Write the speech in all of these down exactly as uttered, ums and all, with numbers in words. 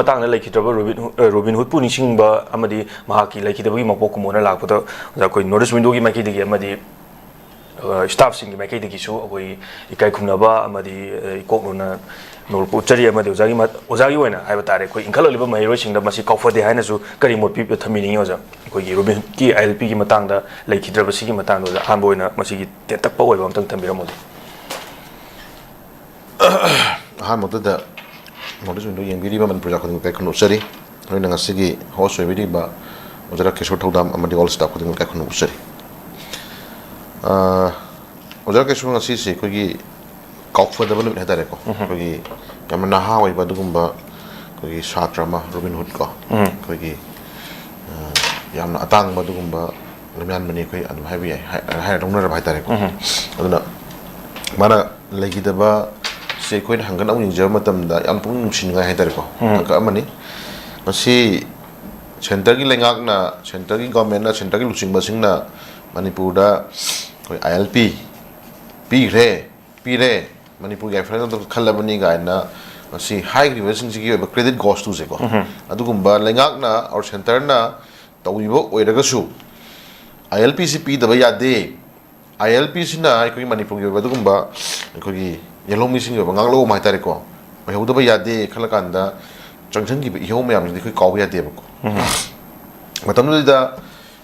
ꯃꯇꯥꯡꯗ ꯂꯩꯈꯤꯗ꯭ꯔꯕ ꯔꯣꯕꯤꯟ ꯍꯨ-, ꯑ, ꯔꯣꯕꯤꯟ ꯍꯨꯗꯄꯨ ꯅꯤꯡꯁꯤꯡꯕ ꯑꯃꯗꯤ ꯃꯍꯥꯛꯀꯤ ꯂꯩꯈꯤꯗꯕꯒꯤ ꯃꯄꯣꯛ ꯀꯨꯝꯑꯣꯟꯅ ꯂꯥꯛꯄꯗ, ꯑꯣꯖꯥ, ꯑꯩꯈꯣꯏ ꯅꯣꯔꯠ ꯏꯁ ꯋꯤꯟꯗꯣꯒꯤ ꯃꯥꯏꯀꯩꯗꯒꯤ ꯑꯃꯗꯤ, ꯑ, ꯁ꯭ꯇꯥꯐꯁꯤꯡꯒꯤ ꯃꯥꯏꯀꯩꯗꯒꯤꯁꯨ ꯑꯩꯈꯣꯏ ꯏꯀꯥꯏ ꯈꯨꯝꯅꯕ ꯑꯃꯗꯤ, ꯑ, ꯏꯀꯣꯛ ꯂꯣꯟꯅ ꯅꯣꯛꯄ ꯎꯠꯆꯔꯤ꯫ ꯑꯃꯗꯤ ꯑꯣꯖꯥꯒꯤ ꯃ-, ꯑꯣꯖꯥꯒꯤ ꯑꯣꯏꯅ ꯍꯥꯏꯕ ꯇꯥꯔꯦ, ꯑꯩꯈꯣꯏ ꯏꯟꯈꯠꯂꯛꯂꯤꯕ ꯃꯍꯩꯔꯣꯏꯁꯤꯡꯗ ꯃꯁꯤ ꯀꯥꯎꯐꯗꯦ ꯍꯥꯏꯅꯁꯨ ꯀꯔꯤ ꯃꯣꯠ ꯄꯤ-, ꯊꯝꯕꯤꯅꯤꯡꯉꯤ, ꯑꯣꯖꯥ? ꯑꯩꯈꯣꯏꯒꯤ ꯔꯣꯕꯤꯟ ꯍꯨꯗꯀꯤ, ꯑꯥꯏ ꯑꯦꯜ ꯄꯤꯒꯤ ꯃꯇꯥꯡꯗ ꯂꯩꯈꯤꯗ꯭ꯔꯕꯁꯤꯒꯤ ꯃꯇꯥꯡꯗ, ꯑꯣꯖꯥ, ꯑꯍꯥꯟꯕ ꯑꯣꯏꯅ ꯃꯁꯤꯒꯤ ꯇꯦꯟꯇꯛꯄ ꯑꯣꯏꯕ ꯑꯝꯇꯪ ꯊꯝꯕꯤꯔꯝꯃꯨ, ꯑꯣꯖꯥ꯫ ꯑꯍꯥꯟꯕꯗ ꯅꯣꯔꯠ ꯏꯁ ꯋꯤꯟꯗꯣ ꯌꯦꯡꯕꯤꯔꯤꯕ ꯃꯅꯤꯄꯨꯔ ꯈꯨꯗꯤꯡꯃꯛ ꯏꯀꯥꯏ ꯈꯨꯝꯅ ꯎꯠꯆꯔꯤ꯫ ꯑꯩꯈꯣꯏꯅ ꯉꯁꯤꯒꯤ ꯍꯣꯁ ꯑꯣꯏꯕꯤꯔꯤꯕ ꯑꯣꯖꯥ ꯀꯦꯁꯣꯔ ꯊꯧꯗꯥꯝ ꯑꯃꯗꯤ ꯑꯣꯜ ꯁ꯭ꯇꯥꯐ ꯈꯨꯗꯤꯡꯃꯛ ꯏꯀꯥꯏ ꯈꯨꯝꯅ ꯎꯠꯆꯔꯤ꯫ ꯑꯥ, ꯑꯣꯖꯥ ꯀꯦꯁꯣꯔ, ꯉꯁꯤꯁꯦ ꯑꯩꯈꯣꯏꯒꯤ ꯀꯥꯎꯐꯗꯕ ꯅꯨꯃꯤꯠ ꯍꯥꯏꯇꯥꯔꯦꯀꯣ꯫ ꯎꯝ꯫ ꯑꯩꯈꯣꯏꯒꯤ ꯌꯥꯝꯅ ꯅꯍꯥ ꯑꯣꯏꯕ ꯑꯗꯨꯒꯨꯝꯕ ꯑꯩꯈꯣꯏꯒꯤ ꯁꯥꯇ꯭ꯔ ꯑꯃ, ꯔꯣꯕꯤꯟ ꯍꯨꯗ ꯀꯣ, ꯎꯝ꯫ ꯑꯩꯈꯣꯏꯒꯤ, ꯑꯥ, ꯌꯥꯝꯅ ꯑꯇꯥꯡꯕ ꯑꯗꯨꯒꯨꯝꯕ ꯂꯝꯌꯥꯟꯕꯅꯤ, ꯑꯩꯈꯣꯏ ꯑꯗꯨꯝ ꯍꯥꯏꯕ ꯌꯥꯏ, ꯍꯥꯏ-, ꯍꯥꯏꯔ ꯂꯧꯅꯔꯕ ꯍꯥꯏꯇꯥꯔꯦꯀꯣ꯫ ꯎꯝ꯫ ꯑꯗꯨꯅ ꯃꯥꯅ ꯂꯩꯈꯤꯗꯕꯁꯦ ꯑꯩꯈꯣꯏꯅ ꯍꯪꯒꯠ ꯑꯃꯨꯛ ꯌꯦꯡꯖꯕ ꯃꯇꯝꯗ ꯌꯥꯝ ꯄꯨꯛꯅꯤꯡ ꯅꯨꯡꯁꯤꯅꯤꯡꯉꯥꯏ ꯍꯥꯏꯇꯥꯔꯦꯀꯣ꯫ ꯎꯝ꯫ ꯑꯗꯨꯒ ꯑꯃꯅꯤ, ꯃꯁꯤ ꯁꯦꯟꯇꯔꯒꯤ ꯂꯩꯉꯥꯛꯅ, ꯁꯦꯟꯇꯔꯒꯤ ꯒꯣꯔꯃꯦꯟꯅ, ꯁꯦꯟꯇꯔꯒꯤ ꯂꯨꯆꯤꯡꯕꯁꯤꯡꯅ ꯃꯅꯤꯄꯨꯔꯗ ꯑꯩꯈꯣꯏ ꯑꯥꯏ ꯑꯦꯜ ꯄꯤ ꯄꯤꯈ꯭ꯔꯦ, ꯄꯤꯔꯦ, ꯃꯅꯤꯄꯨꯔꯒꯤ ꯑꯥꯏ ꯑꯦꯜ ꯄꯤ ꯈꯜꯂꯕꯅꯤ ꯀꯥꯏꯅ ꯃꯁꯤ ꯍꯥꯏꯈ꯭ꯔꯤꯕꯁꯤꯡꯁꯤꯒꯤ ꯑꯣꯏꯕ credit goes to ꯁꯦꯀꯣ꯫ ꯎꯝ꯫ ꯑꯗꯨꯒꯨꯝꯕ ꯂꯩꯉꯥꯛꯅ or ꯁꯦꯟꯇꯔꯅ ꯇꯧꯔꯤꯕ ꯑꯣꯏꯔꯒꯁꯨ, ꯑꯥꯏ ꯑꯦꯜ ꯄꯤꯁꯤ ꯄꯤꯗꯕ ꯌꯥꯗꯦ, ꯑꯥꯏ ꯑꯦꯜ ꯄꯤꯁꯤꯅ ꯑꯩꯈꯣꯏꯒꯤ ꯃꯅꯤꯄꯨꯔꯒꯤ ꯑꯣꯏꯕ ꯑꯗꯨꯒꯨꯝꯕ ꯑꯩꯈꯣꯏꯒꯤ ꯌꯦꯜꯍꯧꯃꯤꯁꯤꯡꯒꯤ ꯑꯣꯏꯕ ꯉꯥꯛꯂꯧ ꯑꯃ ꯍꯥꯏꯇꯥꯔꯦꯀꯣ, ꯑꯣꯏꯍꯧꯗꯕ ꯌꯥꯗꯦ ꯈꯜꯂ ꯀꯥꯟꯗ ꯆꯪꯁꯤꯟꯈꯤꯕ ꯏꯍꯧ ꯃꯌꯥꯝꯁꯤꯗꯤ ꯑꯩꯈꯣꯏ ꯀꯥꯎꯕ ꯌꯥꯗꯦꯕꯀꯣ꯫ ꯎꯝ꯫ ꯃꯇꯝꯗꯨꯗ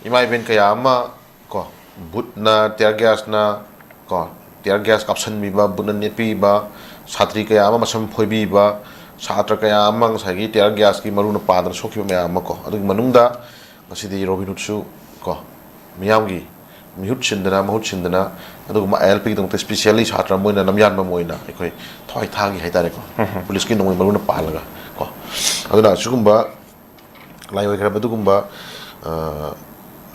ꯏꯃꯥ ꯏꯕꯦꯟ ꯀꯌꯥ ꯑꯃ ꯀꯣ, ꯕꯨꯠꯅ, tear gasꯅ ꯀꯣ, tear gas ꯀꯥꯞꯁꯟꯕꯤꯕ, ꯕꯨꯠꯅ ꯅꯦꯠꯄꯤꯕ, ꯁꯥꯇ꯭ꯔꯤ ꯀꯌꯥ ꯑꯃ ꯃꯁꯝ ꯐꯣꯏꯕꯤꯕ, ꯁꯥꯇ꯭ꯔ ꯀꯌꯥ ꯑꯃ ꯉꯁꯥꯏꯒꯤ tear gasꯀꯤ ꯃꯔꯨꯅ ꯄꯥꯗꯅ ꯁꯣꯛꯈꯤꯕ ꯃꯌꯥꯝ ꯑꯃ ꯀꯣ, ꯑꯗꯨꯒꯤ ꯃꯅꯨꯡꯗ ꯉꯁꯤꯗꯤ ꯔꯣꯕꯤꯟ ꯍꯨꯗꯁꯨ ꯀꯣ, ꯃꯤꯌꯥꯝꯒꯤ ꯃꯤꯍꯨꯠ ꯁꯤꯟꯗꯅ, ꯃꯍꯨꯠ ꯁꯤꯟꯗꯅ, ꯑꯗꯨꯒꯨꯝꯕ ꯑꯥꯏ ꯑꯦꯜ ꯄꯤꯒꯤꯗꯃꯛꯇ specially ꯁꯥꯇ꯭ꯔ ꯑꯃ ꯑꯣꯏꯅ, ꯂꯝꯌꯥꯟꯕ ꯑꯃ ꯑꯣꯏꯅ ꯑꯩꯈꯣꯏ ꯊꯋꯥꯏ ꯊꯥꯈꯤ ꯍꯥꯏꯇꯥꯔꯦꯀꯣ꯫ ꯎꯝ꯫ ꯄꯨꯂꯤꯁꯀꯤ ꯅꯣꯡꯃꯩ ꯃꯔꯨꯅ ꯄꯥꯜꯂꯒ ꯀꯣ꯫ ꯑꯗꯨꯅ ꯑꯁꯤꯒꯨꯝꯕ ꯂꯥꯏ ꯑꯣꯏꯈ꯭ꯔꯕ ꯑꯗꯨꯒꯨꯝꯕ, ꯑ,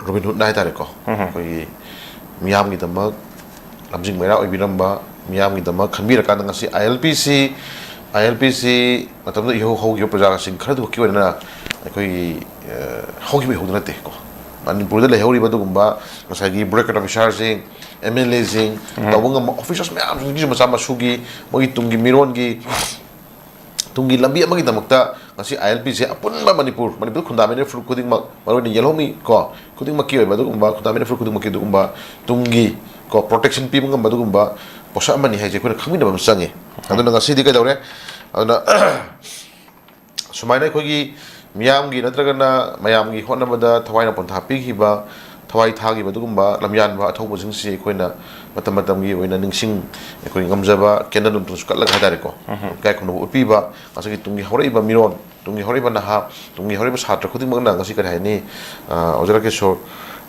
ꯔꯣꯕꯤꯟ ꯍꯨꯗꯅ ꯍꯥꯏꯇꯥꯔꯦꯀꯣ, ꯎꯝ꯫ ꯑꯩꯈꯣꯏꯒꯤ ꯃꯤꯌꯥꯝꯒꯤꯗꯃꯛ ꯂꯝꯖꯤꯡ ꯃꯩꯔꯥ ꯑꯣꯏꯕꯤꯔꯝꯕ, ꯃꯤꯌꯥꯝꯒꯤꯗꯃꯛ ꯈꯟꯕꯤꯔꯀꯥꯟꯗ ꯉꯁꯤ ꯑꯥꯏ ꯑꯦꯜ ꯄꯤꯁꯤ, ꯑꯥꯏ ꯑꯦꯜ ꯄꯤꯁꯤ ꯃꯇꯝꯗꯨꯗ ꯏꯍꯧ ꯍꯧꯈꯤꯕ ꯄ꯭ꯔꯖꯥꯁꯤꯡ ꯈꯔꯗꯨ ꯈꯛꯀꯤ ꯑꯣꯏꯅ ꯑꯩꯈꯣꯏꯒꯤ, ꯑ, ꯍꯧꯈꯤꯕ ꯏꯍꯧꯗꯨ ꯅꯠꯇꯦꯀꯣ꯫ ꯃꯅꯤꯄꯨꯔꯗ ꯂꯩꯍꯧꯔꯤꯕ ꯑꯗꯨꯒꯨꯝꯕ ꯉꯁꯥꯏꯒꯤ bureaucrat officerꯁꯤꯡ, ꯑꯦꯝ ꯑꯦꯜ ꯑꯦꯁꯤꯡ, ꯎꯝ꯫ ꯇꯧꯕ ꯉꯝꯕ officers ꯃꯌꯥꯝꯁꯤꯡꯒꯤꯁꯨ ꯃꯆꯥ ꯃꯁꯨꯒꯤ, ꯃꯣꯏꯒꯤ ꯇꯨꯡꯒꯤ ꯃꯤꯔꯣꯟꯒꯤ ꯇꯨꯡꯒꯤ ꯂꯝꯕꯤ ꯑꯃꯒꯤꯗꯃꯛꯇ ꯉꯁꯤ ꯑꯥꯏ ꯑꯦꯜ ꯄꯤꯁꯦ ꯑꯄꯨꯟꯕ ꯃꯅꯤꯄꯨꯔ, ꯃꯅꯤꯄꯨꯔ ꯈꯨꯟꯗꯥꯃꯤꯅ ꯐꯨꯔꯨꯞ ꯈꯨꯗꯤꯡꯃꯛ, ꯃꯔꯨꯑꯣꯏꯅ ꯌꯦꯜꯍꯧꯃꯤ ꯀꯣ, ꯈꯨꯗꯤꯡꯃꯛꯀꯤ ꯑꯣꯏꯕ ꯑꯗꯨꯒꯨꯝꯕ, ꯈꯨꯟꯗꯥꯃꯤꯅ ꯐꯨꯔꯨꯞ ꯈꯨꯗꯤꯡꯃꯛꯀꯤ ꯑꯗꯨꯒꯨꯝꯕ ꯇꯨꯡꯒꯤ ꯀꯣ, protection ꯄꯤꯕ ꯉꯝꯕ ꯑꯗꯨꯒꯨꯝꯕ ꯄꯣꯠꯁꯛ ꯑꯃꯅꯤ ꯍꯥꯏꯁꯦ ꯑꯩꯈꯣꯏꯅ ꯈꯪꯃꯤꯟꯅꯕ ꯑꯃ ꯆꯪꯉꯤ꯫ ꯑꯗꯨꯅ ꯉꯁꯤꯗꯤ ꯀꯩꯗꯧꯔꯦ? ꯑꯗꯨꯅ ꯁꯨꯃꯥꯏꯅ ꯑꯩꯈꯣꯏꯒꯤ ꯃꯤꯌꯥꯝꯒꯤ ꯅꯠꯇ꯭ꯔꯒꯅ ꯃꯌꯥꯝꯒꯤ ꯍꯣꯠꯅꯕꯗ ꯊꯋꯥꯏꯅ ꯄꯣꯟꯊꯥ ꯄꯤꯈꯤꯕ, ꯊꯋꯥꯏ ꯊꯥꯈꯤꯕ ꯑꯗꯨꯒꯨꯝꯕ ꯂꯝꯌꯥꯟꯕ ꯑꯊꯧꯕꯁꯤꯡꯁꯤ ꯑꯩꯈꯣꯏꯅ ꯃꯇꯝ ꯃꯇꯝꯒꯤ ꯑꯣꯏꯅ ꯅꯤꯡꯁꯤꯡ, ꯑꯩꯈꯣꯏ ꯉꯝꯖꯕ candle ꯑꯃꯇꯪꯁꯨ ꯀꯠꯂꯒ ꯍꯥꯏꯇꯥꯔꯦꯀꯣ, ꯏꯀꯥꯏ ꯈꯨꯝꯅꯕ ꯎꯠꯄꯤꯕ, ꯉꯁꯤꯒꯤ ꯇꯨꯡꯒꯤ ꯍꯧꯔꯛꯏꯕ ꯃꯤꯔꯣꯟ, ꯇꯨꯡꯒꯤ ꯍꯧꯔꯛꯏꯕ ꯅꯍꯥ, ꯇꯨꯡꯒꯤ ꯍꯧꯔꯛꯏꯕ ꯁꯥꯇ꯭ꯔ ꯈꯨꯗꯤꯡꯃꯛꯅ ꯉꯁꯤ ꯀꯔꯤ ꯍꯥꯏꯅꯤ, ꯑ, ꯑꯣꯖꯥ ꯔꯥꯀꯦꯁꯣꯔ,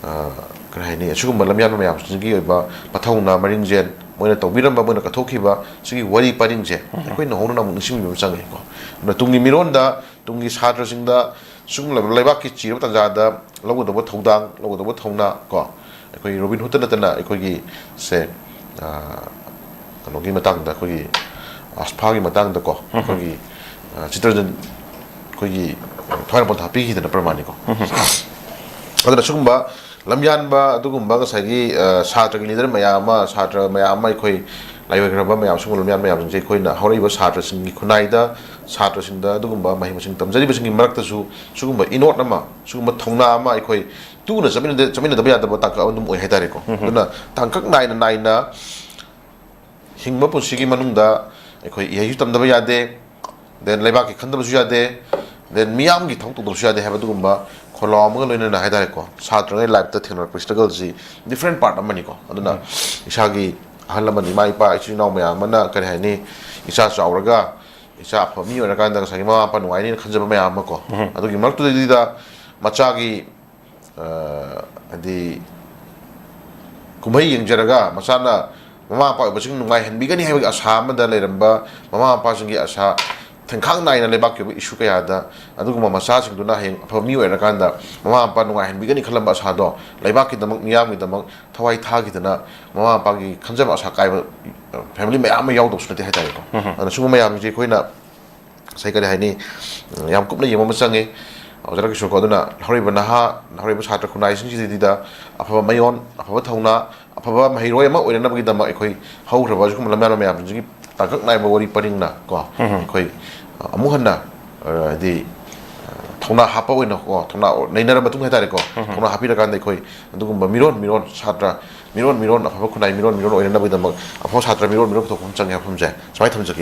ꯑ, ꯀꯔꯤ ꯍꯥꯏꯅꯤ, ꯑꯁꯤꯒꯨꯝꯕ ꯂꯝꯌꯥꯟꯕ ꯃꯌꯥꯝꯁꯤꯡꯒꯤ ꯑꯣꯏꯕ ꯃꯊꯧꯅꯥ, ꯃꯔꯤꯡꯖꯦꯜ, ꯃꯣꯏꯅ ꯇꯧꯕꯤꯔꯝꯕ, ꯃꯣꯏꯅ ꯀꯠꯊꯣꯛꯈꯤꯕ ꯁꯤꯒꯤ ꯋꯥꯔꯤ ꯄꯔꯤꯡꯁꯦ ꯑꯩꯈꯣꯏ ꯅꯧꯍꯧꯅꯅ ꯑꯃꯨꯛ ꯅꯤꯡꯁꯤꯡꯕꯤꯕ ꯑꯃ ꯆꯪꯉꯦꯀꯣ꯫ ꯑꯗꯨꯅ ꯇꯨꯡꯒꯤ ꯃꯤꯔꯣꯟꯗ, ꯇꯨꯡꯒꯤ ꯁꯥꯇ꯭ꯔꯁꯤꯡꯗ ꯁꯤꯒꯨꯝꯂꯕ ꯂꯩꯕꯥꯛꯀꯤ ꯆꯤꯔꯕ ꯇꯥꯟꯖꯥꯗ ꯂꯧꯒꯗꯧꯕ ꯊꯧꯗꯥꯡ, ꯂꯧꯒꯗꯧꯕ ꯊꯧꯅꯥ ꯀꯣ, ꯑꯩꯈꯣꯏ ꯔꯣꯕꯤꯟ ꯍꯨꯗꯇ ꯅꯠꯇꯅ ꯑꯩꯈꯣꯏꯒꯤ ꯁꯦ, ꯑ, ꯀꯩꯅꯣꯒꯤ ꯃꯇꯥꯡꯗ, ꯑꯩꯈꯣꯏꯒꯤ ꯑꯁꯐꯥꯒꯤ ꯃꯇꯥꯡꯗꯀꯣ, ꯑꯩꯈꯣꯏꯒꯤ, ꯑ, ꯆꯤꯇꯔꯟꯖꯟ ꯑꯩꯈꯣꯏꯒꯤ ꯊꯋꯥꯏ ꯄꯣꯟꯊꯥ ꯄꯤꯈꯤꯗꯅ ꯄ꯭ꯔꯃꯥꯅꯤꯀꯣ꯫ ꯑꯗꯨꯅ ꯁꯤꯒꯨꯝꯕ ꯂꯝꯌꯥꯟꯕ ꯑꯗꯨꯒꯨꯝꯕ ꯉꯁꯥꯏꯒꯤ, ꯑ, ꯁꯥꯇ꯭ꯔꯒꯤ ꯂꯤꯗꯔ ꯃꯌꯥꯝ ꯑꯃ, ꯁꯥꯇ꯭ꯔ ꯃꯌꯥꯝ ꯑꯃ, ꯑꯩꯈꯣꯏ ꯂꯥꯏꯑꯣꯏꯈ꯭ꯔꯕ ꯃꯌꯥꯝ, ꯁꯤꯒꯨꯝꯕ ꯂꯝꯌꯥꯟꯕ ꯃꯌꯥꯝꯁꯤꯡꯁꯦ ꯑꯩꯈꯣꯏꯅ ꯍꯧꯔꯛꯏꯕ ꯁꯥꯇ꯭ꯔꯁꯤꯡꯒꯤ ꯈꯨꯟꯅꯥꯏꯗ, ꯁꯥꯇ꯭ꯔꯁꯤꯡꯗ ꯑꯗꯨꯒꯨꯝꯕ ꯃꯍꯩ ꯃꯁꯤꯡ ꯇꯝꯖꯔꯤꯕꯁꯤꯡꯒꯤ ꯃꯔꯛꯇꯁꯨ ꯁꯤꯒꯨꯝꯕ ꯏꯅꯣꯠ ꯑꯃ, ꯁꯤꯒꯨꯝꯕ ꯊꯧꯅꯥ ꯑꯃ ꯑꯩꯈꯣꯏ ꯇꯨꯅ ꯆꯠꯃꯤꯟꯅꯗ-, ꯆꯠꯃꯤꯟꯅꯗꯕ ꯌꯥꯗꯕ ꯇꯥꯡꯀꯛ ꯑꯃ ꯑꯗꯨꯝ ꯑꯣꯏ ꯍꯥꯏꯇꯥꯔꯦꯀꯣ꯫ ꯑꯗꯨꯅ ꯇꯥꯡꯀꯛ ꯅꯥꯏꯅ ꯅꯥꯏꯅ ꯍꯤꯡꯕ ꯄꯨꯟꯁꯤꯒꯤ ꯃꯅꯨꯡꯗ ꯑꯩꯈꯣꯏ ꯏꯍꯩꯁꯨ ꯇꯝꯗꯕ ꯌꯥꯗꯦ, then ꯂꯩꯕꯥꯛꯀꯤ ꯈꯟꯗꯕꯁꯨ ꯌꯥꯗꯦ, then ꯃꯤꯌꯥꯝꯒꯤ ꯊꯕꯛ ꯇꯧꯗꯕꯁꯨ ꯌꯥꯗꯦ ꯍꯥꯏꯕ ꯑꯗꯨꯒꯨꯝꯕ ꯈꯣꯜꯂꯥꯎ ꯑꯃꯒ ꯂꯣꯏꯅꯅ ꯍꯥꯏꯇꯥꯔꯦꯀꯣ, ꯁꯥꯇ꯭ꯔꯉꯩ ꯂꯥꯏꯐꯇ ꯊꯦꯡꯅꯔꯛꯄ struggle ꯁꯤ different part ꯑꯃꯅꯤꯀꯣ꯫ ꯑꯗꯨꯅ ꯏꯁꯥꯒꯤ ꯑꯍꯜ ꯂꯃꯟ, ꯏꯃꯥ ꯏꯄꯥ, ꯏꯆꯤꯜ ꯏꯅꯥꯎ ꯃꯌꯥꯝ ꯑꯃꯅ ꯀꯔꯤ ꯍꯥꯏꯅꯤ, ꯏꯆꯥ ꯆꯥꯎꯔꯒ ꯏꯆꯥ ꯑꯐꯕ ꯃꯤ ꯑꯣꯏꯔꯀꯥꯟꯗ ꯉꯁꯥꯏꯒꯤ ꯃꯃꯥ ꯃꯄꯥ ꯅꯨꯡꯉꯥꯏꯅꯤꯅ ꯈꯟꯖꯕ ꯃꯌꯥꯝ ꯑꯃ ꯀꯣ, ꯑꯗꯨꯒꯤ ꯃꯔꯛꯇꯨꯗꯩꯗꯨꯗ ꯃꯆꯥꯒꯤ, ꯑ, ꯍꯥꯏꯗꯤ ꯀꯨꯝꯍꯩ ꯌꯦꯡꯖꯔꯒ ꯃꯆꯥꯅ ꯃꯃꯥ ꯃꯄꯥ ꯑꯣꯏꯕꯁꯤꯡ ꯅꯨꯡꯉꯥꯏꯍꯟꯕꯤꯒꯅꯤ ꯍꯥꯏꯕꯒꯤ ꯑꯁꯥ ꯑꯃꯗ ꯂꯩꯔꯝꯕ ꯃꯃꯥ ꯃꯄꯥꯁꯤꯡꯒꯤ ꯑꯁꯥ ꯊꯦꯡꯈꯥꯡ ꯅꯥꯏꯅ ꯂꯩꯕꯥꯛꯀꯤ ꯑꯣꯏꯕ issue ꯀꯌꯥꯗ ꯑꯗꯨꯒꯨꯝꯕ ꯃꯆꯥꯁꯤꯡꯗꯨꯅ ꯍꯌꯦꯡ ꯑꯐꯕ ꯃꯤ ꯑꯣꯏꯔꯀꯥꯟꯗ ꯃꯃꯥ ꯃꯄꯥ ꯅꯨꯡꯉꯥꯏꯍꯟꯕꯤꯒꯅꯤ ꯈꯜꯂꯝꯕ ꯑꯁꯥꯗꯣ ꯂꯩꯕꯥꯛꯀꯤꯗꯃꯛ, ꯃꯤꯌꯥꯝꯒꯤꯗꯃꯛ ꯊꯋꯥꯏ ꯊꯥꯈꯤꯗꯅ ꯃꯃꯥ ꯃꯄꯥꯒꯤ ꯈꯟꯖꯕ ꯑꯁꯥ ꯀꯥꯏꯕ, ꯑ, family ꯃꯌꯥꯝ ꯑꯃ ꯌꯥꯎꯗꯕꯁꯨ ꯅꯠꯇꯦ ꯍꯥꯏꯇꯥꯔꯦꯀꯣ꯫ ꯑꯗꯨꯅ ꯁꯤꯒꯨꯝꯕ ꯃꯌꯥꯝꯁꯦ ꯑꯩꯈꯣꯏꯅ ꯉꯁꯥꯏ ꯀꯔꯤ ꯍꯥꯏꯅꯤ, ꯎꯝ, ꯌꯥꯝ ꯀꯨꯞꯅ ꯌꯦꯡꯕ ꯑꯃ ꯆꯪꯉꯤ꯫ ꯑꯣꯖꯥ ꯔꯥꯀꯦꯁꯣꯔꯀꯣ, ꯑꯗꯨꯅ ꯍꯧꯔꯛꯏꯕ ꯅꯍꯥ, ꯍꯧꯔꯛꯏꯕ ꯁꯥꯇ꯭ꯔ ꯈꯨꯟꯅꯥꯏꯁꯤꯡꯁꯤꯗꯩꯗ ꯑꯐꯕ ꯃꯌꯣꯟ, ꯑꯐꯕ ꯊꯧꯅꯥ, ꯑꯐꯕ ꯃꯍꯩꯔꯣꯏ ꯑꯃ ꯑꯣꯏꯅꯅꯕꯒꯤꯗꯃꯛ ꯑꯩꯈꯣꯏ ꯍꯧꯈ꯭ꯔꯕ ꯑꯁꯤꯒꯨꯝꯕ ꯂꯝꯌꯥꯟꯕ ꯃꯌꯥꯝꯁꯤꯡꯁꯤꯒꯤ ꯇꯥꯡꯀꯛ ꯅꯥꯏꯕ ꯋꯥꯔꯤ ꯄꯔꯤꯡꯅ ꯀꯣ, ꯑꯩꯈꯣꯏ ꯑꯃꯨꯛ ꯍꯟꯅ ꯍꯥꯏꯗꯤ ꯊꯧꯅꯥ ꯍꯥꯞꯄ ꯑꯣꯏꯅꯀꯣ, ꯊꯧꯅꯥ ꯅꯩꯅꯔ ꯃꯇꯨꯡ ꯍꯥꯏꯇꯥꯔꯦꯀꯣ, ꯊꯧꯅꯥ ꯍꯥꯞꯄꯤꯔꯀꯥꯟꯗ ꯑꯩꯈꯣꯏ ꯑꯗꯨꯒꯨꯝꯕ ꯃꯤꯔꯣꯟ ꯃꯤꯔꯣꯟ ꯁꯥꯇ꯭ꯔ ꯃꯤꯔꯣꯟ ꯃꯤꯔꯣꯟ, ꯑꯐꯕ ꯈꯨꯟꯅꯥꯏ ꯃꯤꯔꯣꯟ ꯃꯤꯔꯣꯟ ꯑꯣꯏꯅꯅꯕꯒꯤꯗꯃꯛ ꯑꯐꯕ ꯁꯥꯇ꯭ꯔ ꯃꯤꯔꯣꯟ ꯃꯤꯔꯣꯟ ꯄꯨꯊꯣꯛꯄ ꯑꯃ ꯆꯪꯉꯦ ꯍꯥꯏꯕ ꯋꯥꯐꯝꯁꯦ ꯁꯨꯃꯥꯏꯅ ꯊꯝꯖꯒꯦ꯫